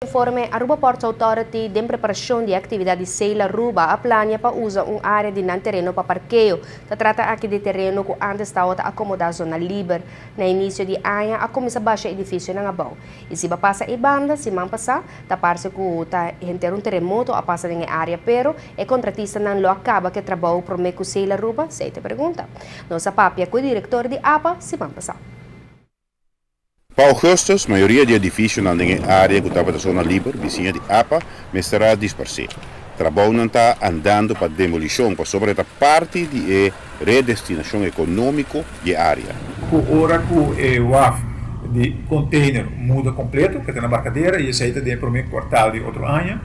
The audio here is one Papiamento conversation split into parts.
Informe Aruba Ports Authority den preparacion di e actividad di Sail Aruba a plania pa usa un area di nan tereno pa parkeo. Ta trata aki di tereno cu antes tawata acomoda zona liber. Na inicio di aña a cuminsa basha edificionan abou. Y si bo pasa e banda siman pasa, ta parce cu ta henter un teremoto a pasa den e area pero e contratistanan lo a caba cu e trabou prome cu Sail Aruba? Esey ta e pregunta. Nos a papia cu e director di apa siman pasa. Pa ougùstùs, mayoria di edifisionan den e área ku tabata zona liber, bisiña di apa, mester a disparsé. Trabounan ta andando pa demolishon pasobra e ta parti di e redestinashon ekonómiko di e área. Ku ora ku e waf di container muda kompleto, ku ta na Barcadera, i esei ta den e promé kuartal di otro aña,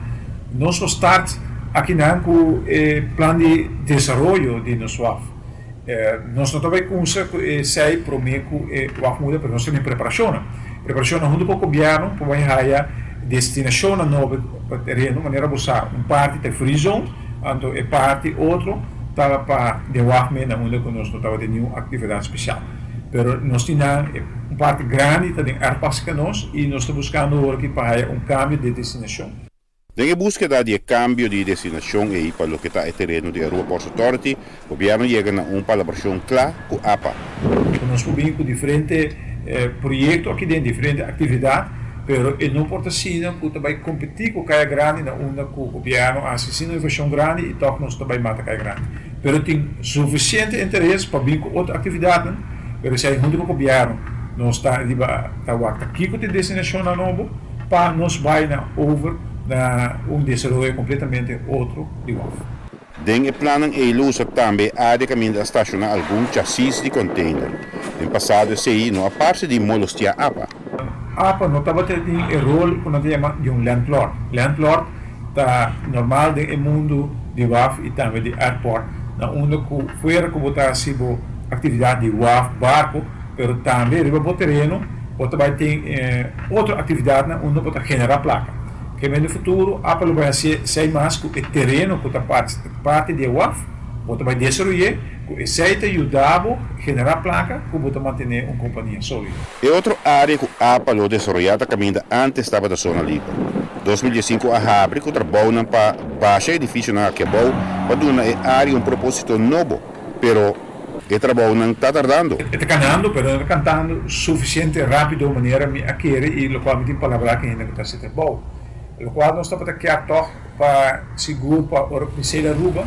nos lo start akinan ku e plan di desaroyo di nos waf. Nos no ta bai kunsa ku esei promé ku e waf muda, pero nos ta den preparashonnan. Preparashonnan huntu ku gobièrnu pa bai haya destinashonnan nobo pa tereno. Manera bo sa, un parti ta e free zone, anto e parti otro ta pa den waf mes na unda ku nos no tabatin niun aktividat spesial. Pero nos tin nan, un parti grandi ta den erfpasika nos i nos ta buskando awor aki pa haya un kambio di destinashon. Den e búskeda di e kambio di destinashon ei pa loke ta e tereno di Aruba Ports Authority, gobièrnu yega na un palabrashon kla ku apa. Ku nos por bin ku diferente proyekto aki den, diferente aktividat, pero e no por ta asina ku ta bai kompetí ku Kaya Grandi na unda ku gobièrnu a hasi asina un invershon grandi i tòg nos ta bai mata Kaya Grandi. Pero tin sufisiente interes pa bin ku otro aktividatnan, pero esei huntu ku gobièrnu nos ta riba ta wak ta kiko ta e destinashonnan nobo. Pa nos bai na over na un desaroyo completamente otro di waf. Den e plannan ei lo usa tambe e área kaminda a stashoná algun chasis di container. Den pasado esei no a parse di molostiá apa. Apa no tabata tin e rol ku nan ta yama di un landlord. Landlord ta normal den e mundu di waf i tambe di airport na unda ku fuera ku bo ta hasi bo aktividat di waf, barko, Pero tambe riba bo tereno bo ta bai tin otro actividadnan unda bo ta genera placa. Keme den futuro apa lo bai haci esey mas cu e tereno cu ta parti di e waf, bo ta bai desaroy'e cu esey ta yuda bo genera placa cu bo ta mantene un compania solido. E otro area cu apa lo desaroya ta caminda antes tabata zona liber. 2015 a habri cu trabounan pa basha edificionan aki abou pa duna e area un proposito nobo, pero. E trabounan ta tardando. E ta kanando, pero no ta kantando sufisiente rápido manera mi a kere i lokual mi tin palabrá ku hende ku ta hasi trabou. Lokual nos tabata kier tòg pa sigur pa ora ku mi sail Aruba,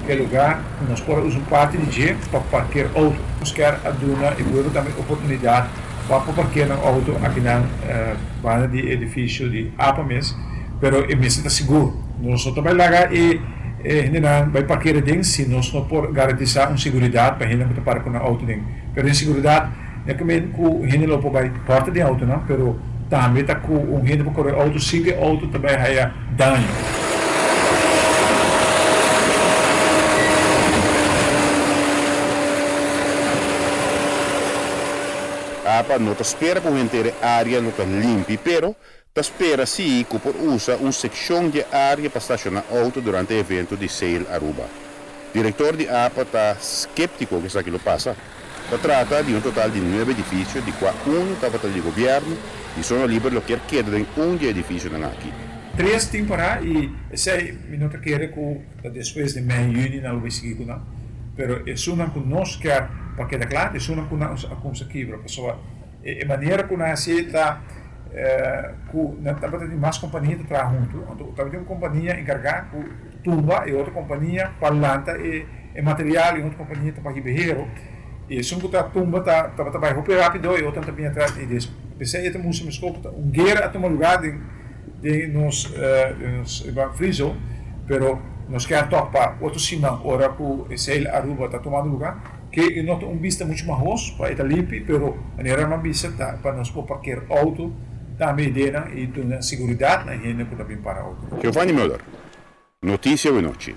e lugá ku nos por a usa un parti di dje pa parker outo. Nos kier a duna e pueblo tambe oportunidat pa por parker nan outo akinan banda di e edifisio di apa mes, pero e mester ta sigur. Nos no ta bai laga e hendenan bai parkera den si nos no por garantisá un seguridat pa hendenan ku ta para ku nan outo den. Pero den seguridat no ke men ku hende lo por bai hòrta den outonan, pero tambe ta ku un hende por kore outo sin ku e outo ta bai haya daño. Apa no ta spera ku henter e área lo ta limpi, pero Ta spera si cu por usa un seccion di e area pa staciona auto durante e evento di Sail Aruba. Director di apa ta skeptico cu esaki lo pasa. Ta trata di un total di nuebe edificio di cua uno tabata di gobierno y Zona Liber lo kier keda den un di e edificionan aki. Tres tin para y esey mi no ta kere cu ta despues di mei juni nan lo bay sigui cu nan, pero esunnan cu nos kier pa keda cla, esunnan cu nan a cumsa kibra pasobra e manera cu nan haci ta ku nan tabata tin mas kompania ta traha huntu, anto tabatin un kompania enkargá ku tumba i otro kompania pa lanta e material i otro kompania ta pa hiba hero i esun ku ta tumba ta tabata bai hopi rápido i otronan ta bini atras i des p'esei e ta mustra meskos ku ta un guera a tuma lugá den den nos den nos free zone pero nos kier tòg pa otro siman ora ku e Sail Aruba ta tumando lugá. Ke e no ta un bista muchu mahos pa e ta limpi, pero manera nan bisa ta pa nos por parker auto tambe e denan i duna seguridat na e hende ku ta bin para auto. Giovanni Muller, Noticia Wenochi.